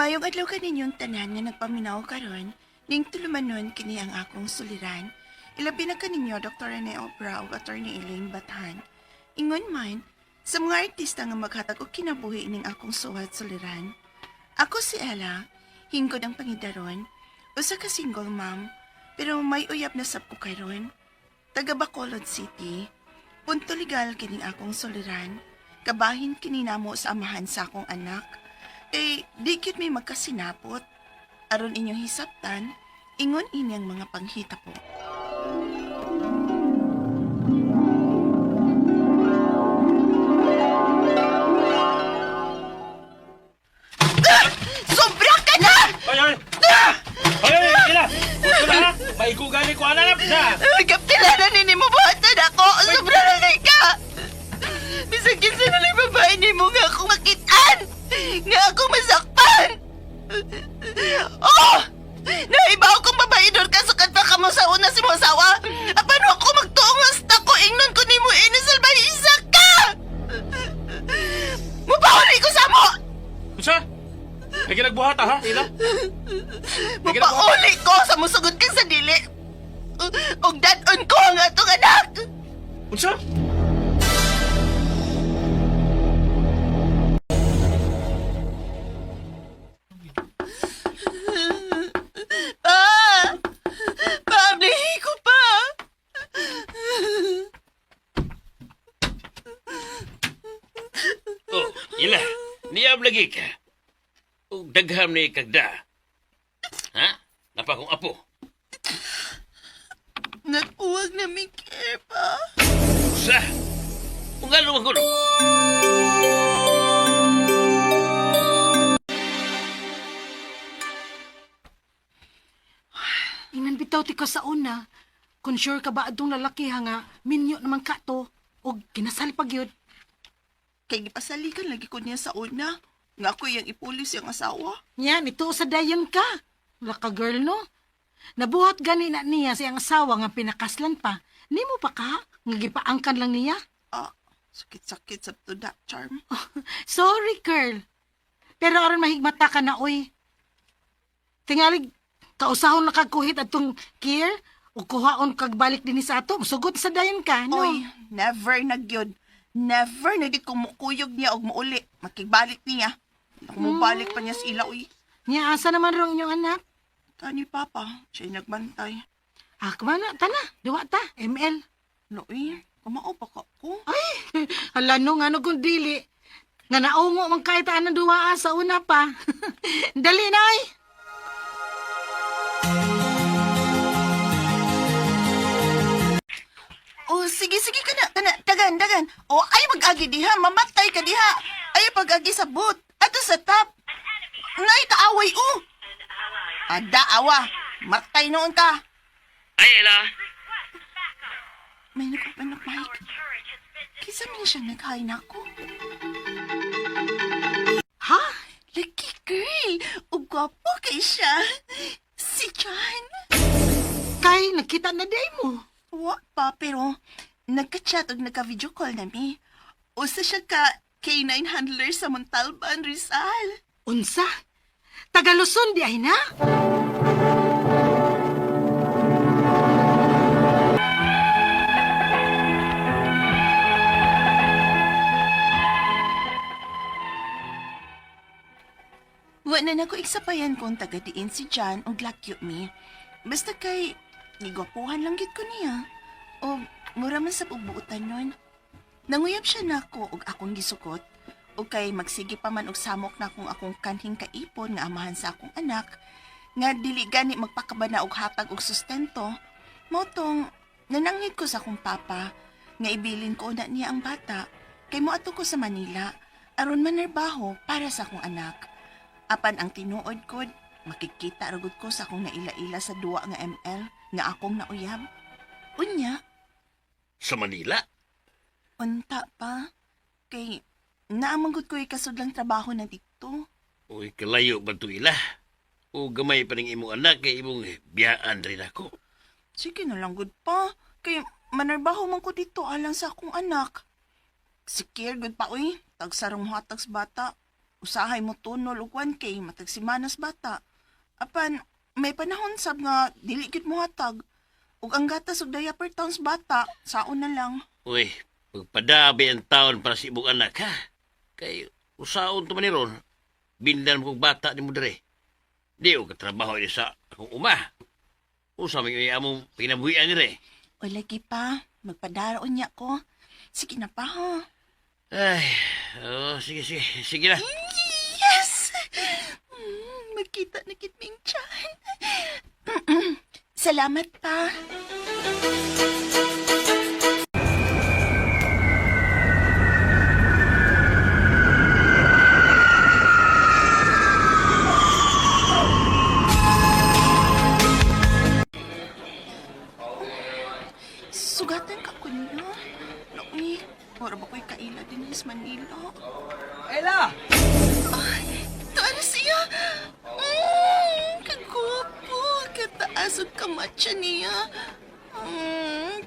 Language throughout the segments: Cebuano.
Mayong adlaw kaninyong tanan nga nagpaminaw karon, ning tulumanon kini ang akong suliran. Ilabi na kaninyo Dr. Rene Obra ug Attorney Elaine Bathan. Ingon man, sa mga artista nga maghatag og kinabuhi ning akong suwat suliran. Ako si Ella, hingkod ang pangidaron, usa ka single mom, pero may uyab na sab ko karon. Taga Bacolod City. Punto legal kining akong suliran. Kabahin kini namo sa amahan sa akong anak. Eh, di gyud may magkasinapot. Aron inyong hisaptan, ingon inyang mga panghita po. Ah! Sobra ka na! Ay, ay! Ay, ay, ila! Gusto na, ha? Maigo gani ko anak na! Kaptilana nini mo buhatan ako! Sobra na kay ka! Bisag kinsa na lang babae nimo nga akong makitaan! Nga akong masakpan! Oh! Naibaw kong babae doon ka sukat pa kamo sa una si mo asawa! Apan ako magtuong hasta ko ingnon ko nimo inisal ba isa ka! Mupahuli ko sa mo! Unsa? May ginagbuhat, ha, ila? May ginagbuhat. Mupauli ko sa musugod kang sa dili! Og dadon ko ang atong anak! Unsa? Pa! Paablihi ko pa! Oh, ila. Niyab lagi ka. Ug dagham ni kagda. Ha? Napa kong apo. Nagpuwag na mi care pa. Sa? Ug ano man kuno? Ingnan bitaw ti ka sa una. Kung sure ka ba adtong lalaki ha nga, minyo naman ka to. Og kinasal pa gyud. Kay gipasalikan lagi ko niya sa una. Nga ako iyang ipulis yung asawa. Yan, ito sa dayon ka. Wala ka girl, no? Nabuhat gani na niya sa iyang asawa nga pinakaslan pa. Nimo pa ka? Nga gipaangkan lang niya? Ah, sakit-sakit sa to that charm. Sorry, girl. Pero aron mahigmata ka na, oy. Tingalig, kausahon na kagkuhit atong kier, o kuhaon kag balik din sa ato. Sugot sa dayon ka, no? Oy, never na gyud. Never na gyud kung mukuyog niya og muuli. Makigbalik niya. Mubalik pa niya sa ila, uy. Nya, asa naman rong inyong anak? Tani papa, siya'y nagbantay. Ah, kumana, tana, duwa ta, ML. No, uy, kumao pa ka ko. Ay, hala no, nga no kung dili. Nga naungo man kahit anong duwa ah, sa una pa. Dali na ay. Oh, sige, sige kana, kana, dagan, dagan. Oh, ay mag-agi diha, mamatay ka diha. Ay pag-agi sa boot, ato sa top. Nay, kaaway, oh. Ada, awa, matay noon ka. Ay, ila. May nagpapanok, Mike. Kisa man siya naghain ako. Ha? Lucky girl, ug gwapo kay siya. Si John. Kay, nakita na day mo. Wa pa, pero nagka-chat ug nagka-video call na mi. Usa siya ka K9 handler sa Montalban, Rizal. Unsa? Tagaluson di ay na? Wa na nako igsapayan kung taga-diin si John og lakyo mi. Basta kay gigwapuhan lang gid ko niya. O mura man sa pugbuotan nun. Nanguyab siya nako og akong gisukot. O kay magsige pa man og samok na kung akong kanhing kaipon nga amahan sa akong anak nga dili gani magpakabana og hatag og sustento. Mao tong nananghid ko sa akong papa nga ibilin ko na niya ang bata kay moadto ko sa Manila aron manarbaho para sa akong anak. Apan ang tinuod ko, makikita ragod ko sa akong naila-ila sa duwa nga ML nga akong nauyab. Unya, Sa Manila? unta pa. Kay naamangod ko ikasudlang trabaho na dito. Uy, kalayo ba to ila? O gamay pa ning imong anak kay imong biyaan rin ako. Sige na lang gud pa. Kay manarbaho man ko dito alang sa akong anak. Sikir gud pa uy, tagsarong hatag sa bata. Usahay mo tunol og 1K matag semanas bata. Apan may panahon sab nga dili gyud mo hatag. Ug ang gatas og diaper towns bata, saon na lang. Uy, pagpadabi ang taon para sa imong anak, ha? Kay usaon to man ni ron, bindan mo kong bata ni mo dere. Di ko katrabaho ini sa akong uma. Usa may among pinabuhian dire. O lagi pa, magpadaraon niya ko. Sige na pa ha. Ay, oh, sige, sige, sige na. Yes! Magkita na kit Ming Chan. Salamat pa. Sugatan ka ko niyo. Naku, para ba ko'y kaila din sa Manila? Ella! Tuan siya! Kagwapo! Kataas ug kamatcha niya.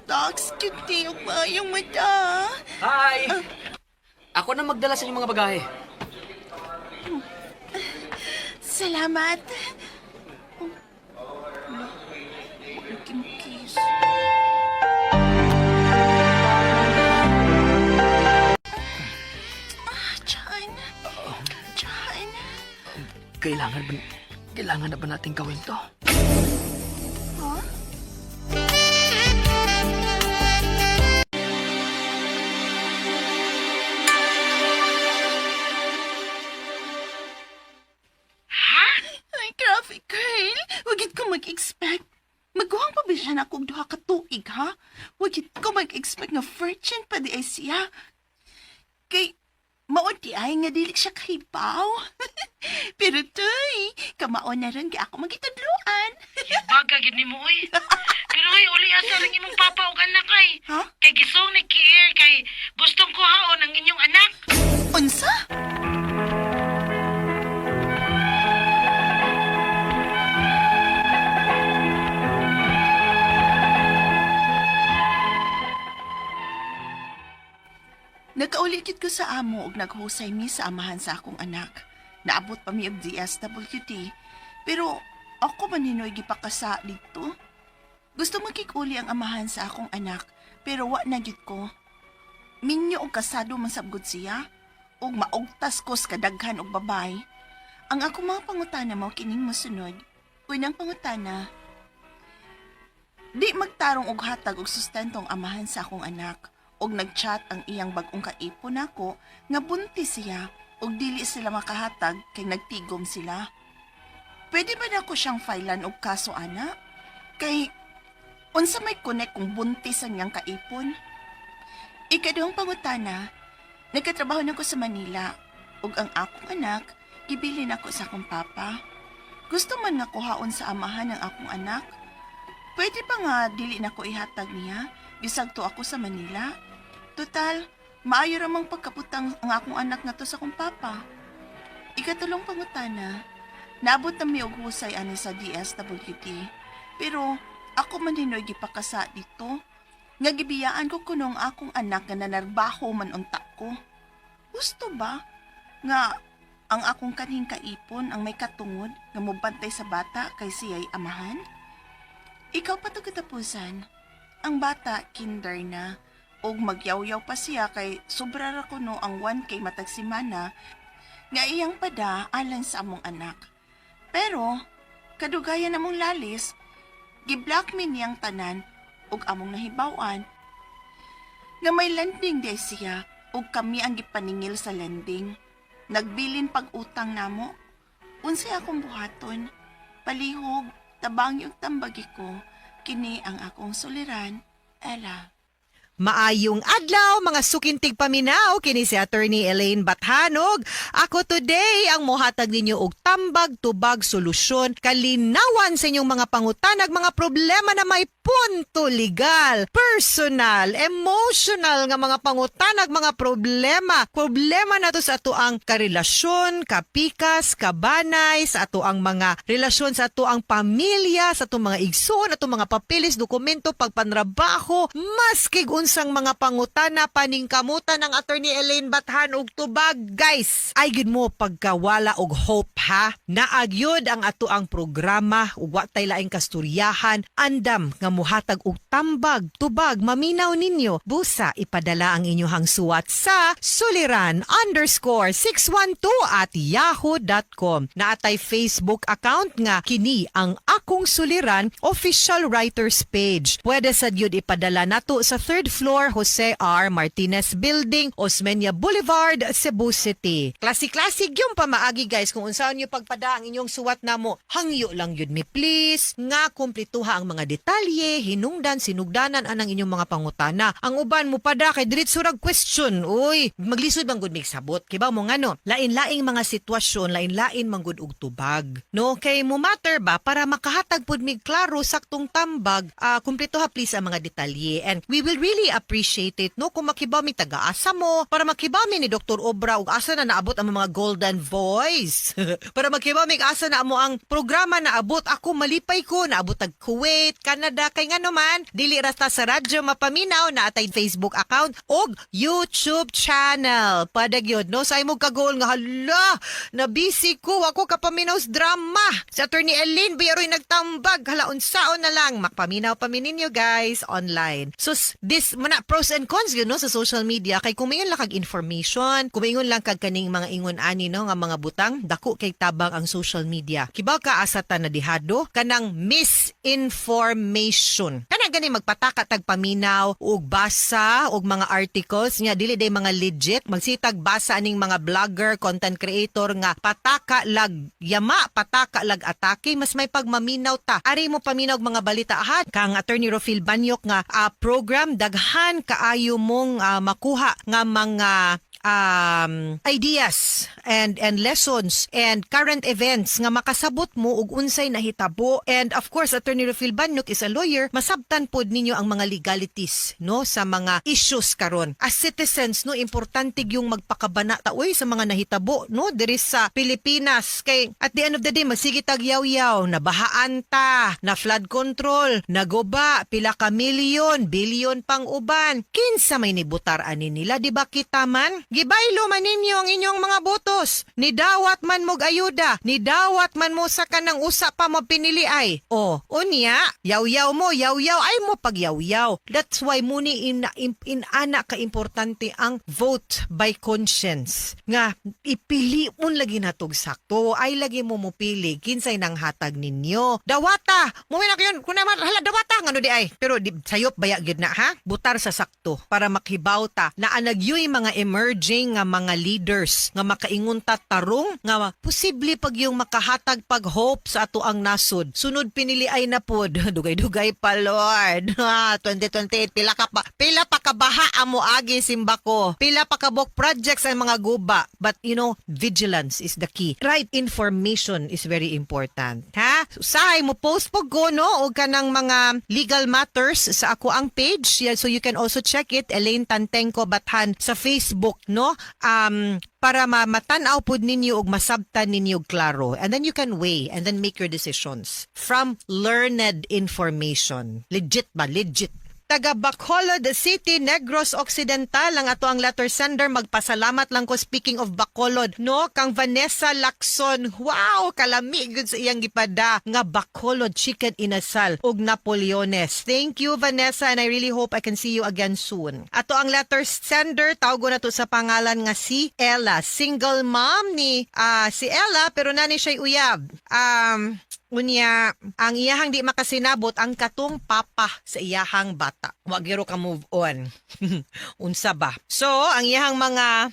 Tax cute niya ug maayong mata. Hi! Ako na magdala sa inyong mga bagahe. Salamat. Oh, wala. Wala kiss. Ah, Chan. Chan. Kailangan ba, kailangan na ba natin gawin to? Huh? Ay, grabe, girl. Wagit ko mag-expect. Maguhang pa ba siya na akong duha ka tuig, ha? Wagit ko mag-expect nga virgin pa di ay siya. Kay, maon di ay nga dili siya kahibaw. Pero tuy, kamaon na rin kay ako magitudluan. Baga gid nimo oy. Pero oy uli asa lang imong papa ug anak ay. Ha? Kay gisong ni Kier kay gustong kuhaon ang inyong anak. Unsa? Nagkaulikit ko sa amo ug naghusay mi sa amahan sa akong anak. Naabot pa mi og DSWD. Pero ako man hinoy gipakasa dito. Gusto makikuli ang amahan sa akong anak, pero wa na gyud ko. Minyo og kasado man sabgod siya ug maugtas ko sa kadaghan og babay. Ang ako mga pangutana mao kining mosunod. Unang pangutana, di magtarong og hatag og sustento ang amahan sa akong anak og nagchat ang iyang bag-ong kaipon nako nga buntis siya og dili sila makahatag kay nagtigom sila. Pwede ba nako siyang filean og kaso ana? Kay unsa may connect kung buntis ang iyang kaipon? Ikaduhang pangutana, nagkatrabaho na ko sa Manila ug ang akong anak gibilin ako sa akong papa. Gusto man nga kuhaon sa amahan ang akong anak. Pwede pa nga dili na ko ihatag niya bisag to ako sa Manila. Total, maayo ra mang pagkaputang ang akong anak nga to sa akong papa. Ikatulong pangutana, naabot na mi og husay ani sa DSWD. Pero ako man hinoy gipakasa dito. Nga gibiyaan ko kuno ang akong anak nga nanarbaho man unta ko. Gusto ba nga ang akong kanhing kaipon ang may katungod nga mobantay sa bata kay siya'y amahan? Ikaw pa to katapusan. Ang bata kinder na og magyawyaw pa siya kay sobra ra kuno ang 1K matag semana nga iyang pada alang sa among anak. Pero kadugayan namong lalis, giblock mi niyang tanan ug among nahibaw-an nga may landing day siya ug kami ang gipaningil sa landing. Nagbilin pag-utang namo. Unsay akong buhaton? Palihog, tabang yung tambagi ko. Kini ang akong suliran, Ella. Maayong adlaw mga sukintig paminaw kini si Attorney Elaine Bathanog. Ako today ang mohatag ninyo og tambag tubag solusyon kalinawan sa inyong mga pangutanag mga problema na may punto legal, personal, emotional nga mga pangutanag mga problema. Problema nato sa ato ang karelasyon, kapikas, kabanay, sa ato ang mga relasyon sa ato ang pamilya, sa atong mga igsoon, atong mga papeles, dokumento, pagpanrabaho, maski unsang mga pangutana, paningkamutan ng Attorney Elaine Bathan og tubag, guys. Ay gud mo pagkawala og hope ha. Naagyod ang ato ang programa ug wa tay laing kasturyahan, andam nga muhatag og tambag, tubag, maminaw ninyo. Busa ipadala ang inyong suwat sa suliran_612@yahoo.com. Naatay Facebook account nga kini ang Akong Suliran Official Writers Page. Pwede sa gyud ipadala nato sa third floor, Jose R. Martinez Building, Osmeña Boulevard, Cebu City. Klase-klase yung pamaagi, guys, kung unsaon niyo pagpada ang inyong suwat namo. Hangyo lang yun mi please nga kumpletuha ang mga detalye, hinungdan, sinugdanan anang inyong mga pangutana. Ang uban mo pada kay diretso rag question. Uy, maglisod bang gud mig sabot? Kibaw mo ngano, lain-laing mga sitwasyon, lain-lain man gud og tubag. No, kay mo matter ba para makahatag pud mig klaro saktong tambag, kumpleto ha please ang mga detalye, and we will really appreciate it, no, kung makibaw mi taga-asa mo para makibaw mi ni Dr. Obra ug asa na naabot ang mga golden voice, para makibaw mi asa na mo ang programa naabot. Ako malipay ko naabot tag Kuwait, Canada, kay ngano man dili rasta sa radyo mapaminaw, na atay Facebook account og YouTube channel padagyod, no? Sa imong kagol nga hala, na busy ko, ako kapaminaw sa drama si Attorney Elaine Biyaroy nagtambag, hala, unsaon na lang makpaminaw pa mi ninyo, guys, online. So this mana pros and cons yun, no, sa social media, kay kung lang kag information, kung lang kag kaning mga ingon ani, no, nga mga butang, dako kay tabang ang social media. Kibaw ka asa ta na dihado kanang misinformation, kanang gani magpataka tag paminaw ug basa og mga articles nya dili day mga legit, magsitag basa aning mga vlogger, content creator nga pataka lag yama, pataka lag atake. Mas may pagmaminaw ta, ari mo paminaw og mga balita ha kang Attorney Rofil Banyok nga program, daghan kaayo mong makuha nga mga ideas and lessons and current events nga makasabot mo og unsay nahitabo. And of course, Attorney Rofil Banyok is a lawyer, masabtan pod ninyo ang mga legalities, no, sa mga issues karon. As citizens, no, importante yung magpakabana ta oy sa mga nahitabo, no, diri sa Pilipinas, kay at the end of the day magsige tag yaw-yaw, nabahaan ta, na flood control, naguba, pila ka milyon, bilyon pang uban. Kinsa may nibutar ani nila, di ba kita man? Gibaylo man ninyo ang inyong mga botos. Nidawat man mog ayuda, nidawat man mo sa kanang usa pa mo pinili ay. O, unya, yaw-yaw mo, yaw-yaw ay mo pagyaw-yaw. That's why muni in ana ka importante ang vote by conscience. Nga ipiliun lagi natog sakto, ay lagi mo mupili kinsay nang hatag ninyo. Dawata, mo na yun, kun naman hala dawata ngano di ay. Pero di, sayop baya gyud na ha. Butar sa sakto para makibaw ta na anagyoy mga emerging nga mga leaders nga makaingon ta tarong nga posible pag yung makahatag pag hope sa ato ang nasod. Sunod pinili ay na pod. Dugay-dugay pa, Lord. Ha, 2028, pila pa kabaha amo agi simbako. Pila pa kabok projects ang mga guba. But vigilance is the key. Right information is very important. Ha? Usahay mo post po ko, no, og kanang mga legal matters sa ako ang page. Yeah, so you can also check it, Elaine Tantengco Bathan sa Facebook, no? Para matan-aw pud ninyo og masabtan ninyo og klaro, and then you can weigh and then make your decisions from learned information. Legit ba? Legit. Taga Bacolod City, Negros Occidental ang ato ang letter sender. Magpasalamat lang ko, speaking of Bacolod, no, kang Vanessa Lacson. Wow, kalami gud sa iyang gipada nga Bacolod chicken inasal ug Napoleones. Thank you, Vanessa, and I really hope I can see you again soon. Ato ang letter sender, tawgo na to sa pangalan nga si Ella. Single mom ni si Ella, pero nani siya uyab. Unya, ang iyahang di makasinabot ang katong papa sa iyahang bata. Wa giro ka move on. Unsa ba? So, ang iyahang mga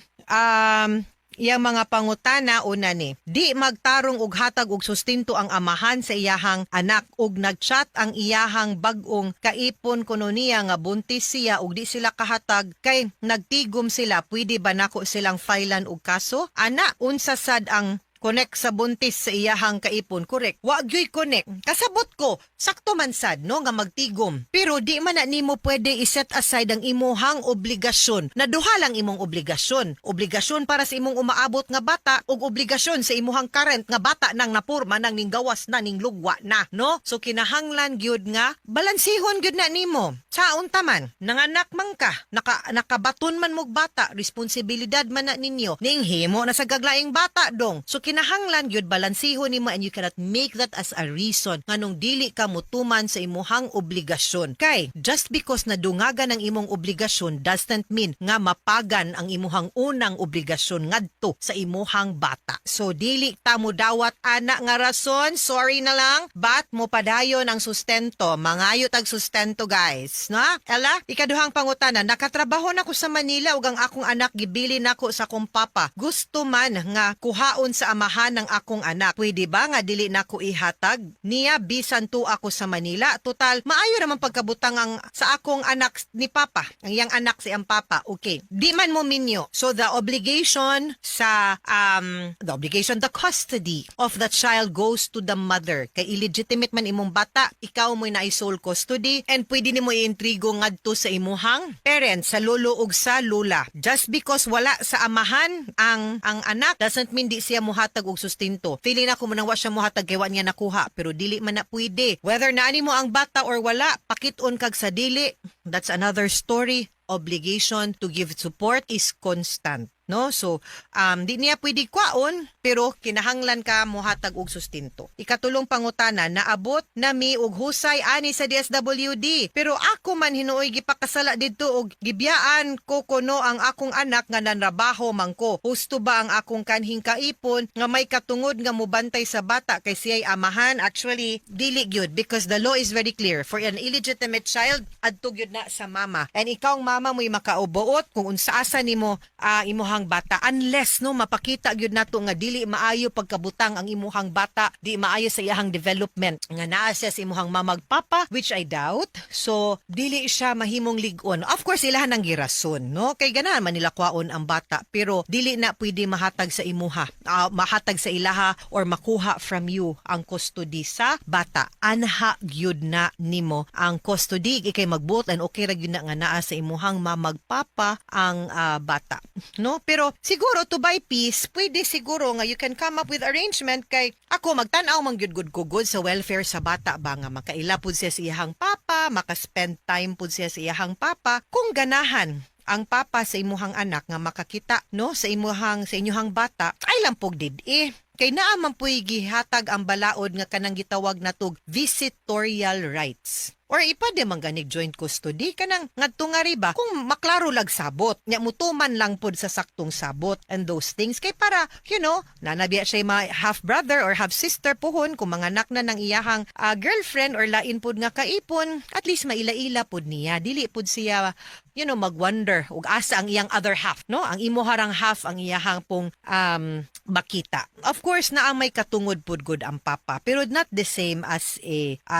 iyang mga pangutana, una ni, di magtarong og hatag og sustento ang amahan sa iyahang anak ug nagchat ang iyahang bag-ong kaipon kuno niya nga buntis siya ug di sila kahatag kay nagtigom sila. Pwede ba nako silang filean og kaso? Ana, unsa sad ang Connect sa buntis sa iyahang kaipon, correct. Wa gyoy connect. Kasabot ko, sakto man sad no nga magtigom. Pero di man na nimo pwede i-set aside ang imuhang obligasyon. Na duha lang imong obligasyon. Obligasyon para sa imong umaabot nga bata ug obligasyon sa imuhang current nga bata nang napurma nang ninggawas na ning lugwa na, no? So kinahanglan gyud nga balansihon gyud na nimo. Sa unta man, nanganak man ka, nakabaton man mog bata, responsibilidad man na ninyo. Ning himo na sa gaglaing bata dong. So kinahanglan gyud balansihon nimo and you cannot make that as a reason nganong dili ka mutuman sa imuhang obligasyon. Kay just because nadungagan ang imong obligasyon doesn't mean nga mapagan ang imuhang unang obligasyon ngadto sa imuhang bata. So dili ta mo dawat ana nga rason, sorry na lang, but mo padayon ang sustento, mangayo tag sustento, guys. No? Ella, ikaduhang pangutana, nakatrabaho na ko sa Manila ug ang akong anak gibili nako sa akong papa. Gusto man nga kuhaon sa amahan ng akong anak. Pwede ba nga dili nako ihatag niya bisan tu ako sa Manila? Total, maayo naman pagkabutang ang sa akong anak ni papa. Ang iyang anak si ang papa. Okay. Di man mo minyo. So the obligation sa the obligation, the custody of the child goes to the mother. Kay illegitimate man imong bata, ikaw mo'y naay sole custody and pwede nimo iintrigo ngadto sa imuhang parents, sa lolo ug sa lola. Just because wala sa amahan ang anak doesn't mean di siya muhatag og sustento. Feeling nako mo nang wa siya muhatag kay wa niya nakuha, pero dili man na pwede. Whether naani mo ang bata or wala, pakit-on kag sa dili, that's another story. Obligation to give support is constant, no? So di niya pwede kwaon, pero kinahanglan ka mohatag og sustento. Ikatulong pangutana, naabot na mi og husay ani sa DSWD, pero ako man hinuoy gipakasala didto og gibiyaan ko kuno ang akong anak nga nanrabaho man ko. Husto ba ang akong kanhing kaipon nga may katungod nga mobantay sa bata kay siya'y amahan? Actually, dili gyud, because the law is very clear. For an illegitimate child, adto gyud na sa mama. And ikaw ang mama mo'y makaubuot kung unsa asa nimo imuhang bata, unless no mapakita gyud nato nga dili maayo pagkabutang ang imuhang bata, di maayo sa iyahang development nga naa siya sa imuhang mamag papa, which I doubt. So dili siya mahimong lig-on. Of course, ilahan ang girason, no, kay ganahan man nila kwaon ang bata, pero dili na pwede mahatag sa imuha, mahatag sa ilaha or makuha from you ang custody sa bata. Anha gyud na nimo ang custody, ikay magbuot and okay ra gyud na nga naa sa imuhang mamagpapa ang bata, no? Pero siguro to buy peace, pwede siguro nga you can come up with arrangement, kay ako magtan-aw man gyud gud ko good sa welfare sa bata ba, nga makaila pud siya sa iyahang papa, maka-spend time pud siya sa iyahang papa. Kung ganahan ang papa sa imuhang anak nga makakita, no, sa inyuhang bata, ay lang pug did eh kay naa man puy gihatag ang balaod nga kanang gitawag natog visitorial rights or ipade man ganig joint custody, kanang ngadto nga riba kung maklaro lag sabot nya, mutuman lang pod sa saktong sabot and those things, kay para nanabiya siya mga half brother or half sister puhon kung mga anak na ng iyahang girlfriend or lain pod nga kaipon, at least maila-ila pod niya, dili pod siya magwonder ug asa ang iyang other half, no, ang imuharang half ang iyahang pong makita. Of course, naa may katungod pud gud ang papa, pero not the same as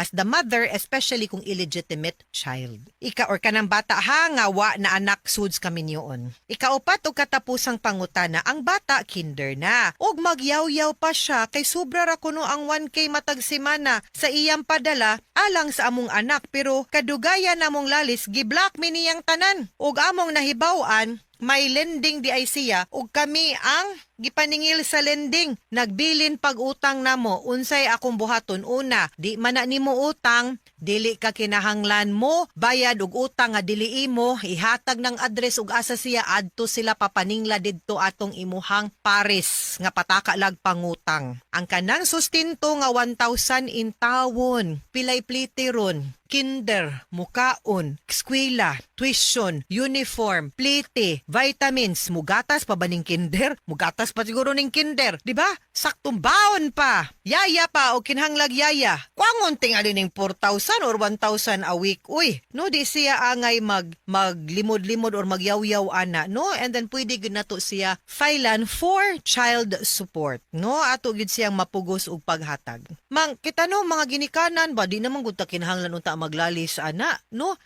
the mother, especially kung illegitimate child. Ika or kanang bata ha nga wa na anak suds kami niyoon. Ikaupat og katapusang pangutana, ang bata kinder na. Og magyawyaw pa siya kay sobra ra kuno ang 1K matag semana sa iyang padala alang sa among anak, pero kadugayan namong lalis, giblock mi niyang tanan. Og among nahibaw-an may lending di ay siya ug kami ang gipaningil sa lending. Nagbilin pag-utang namo. Unsay akong buhaton? Una, di man na nimo utang, dili ka kinahanglan mo bayad og utang nga dili imo. Ihatag ng address ug asa siya adto, sila papaningla didto atong imuhang pares nga pataka lag pangutang. Ang kanang sustento nga 1,000 in tawon, pilay plite ron, kinder, mukaon, eskwela, tuition, uniform, plite, vitamins, mugatas pa ba ning kinder? Mugatas pa siguro ning kinder, di ba? Saktong baon pa. Yaya pa o kinhanglag yaya. Kwangon tingali ning 4,000 or 1,000 a week. Uy, no, di siya angay maglimod-limod or magyawyaw ana, no? And then pwede gyud nato siya filean for child support, no? Ato gyud siyang mapugos og paghatag. Mang kita no mga ginikanan ba, di naman gud ta kinahanglan unta maglalis ana, no?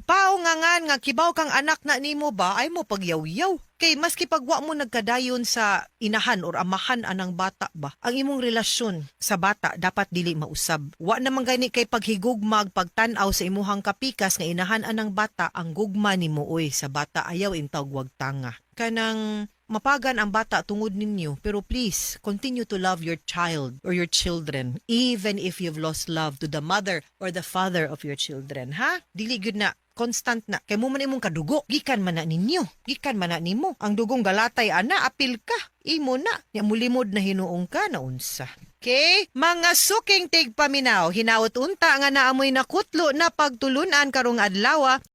Pao nga nga kibaw kang anak na nimo ba ay mo pagyawyaw. Kay maski pag wa mo nagkadayon sa inahan or amahan anang bata ba, ang imong relasyon sa bata dapat dili mausab. Wa naman gani kay paghigugmag pagtan-aw sa imuhang kapikas nga inahan anang bata, ang gugma nimo oy sa bata ayaw intawg wag tanga. Kanang mapagan ang bata tungod ninyo, pero please continue to love your child or your children even if you've lost love to the mother or the father of your children, ha? Dili gyud na constant na kay mo man imong kadugo, gikan man na ninyo, gikan man na nimo ang dugong galatay ana, apil ka, imo na nya, mulimod na hinuong ka na unsa. Okay, mga suking tigpaminaw, hinaot unta nga naamoy nakutlo na pagtulunan karong adlaw.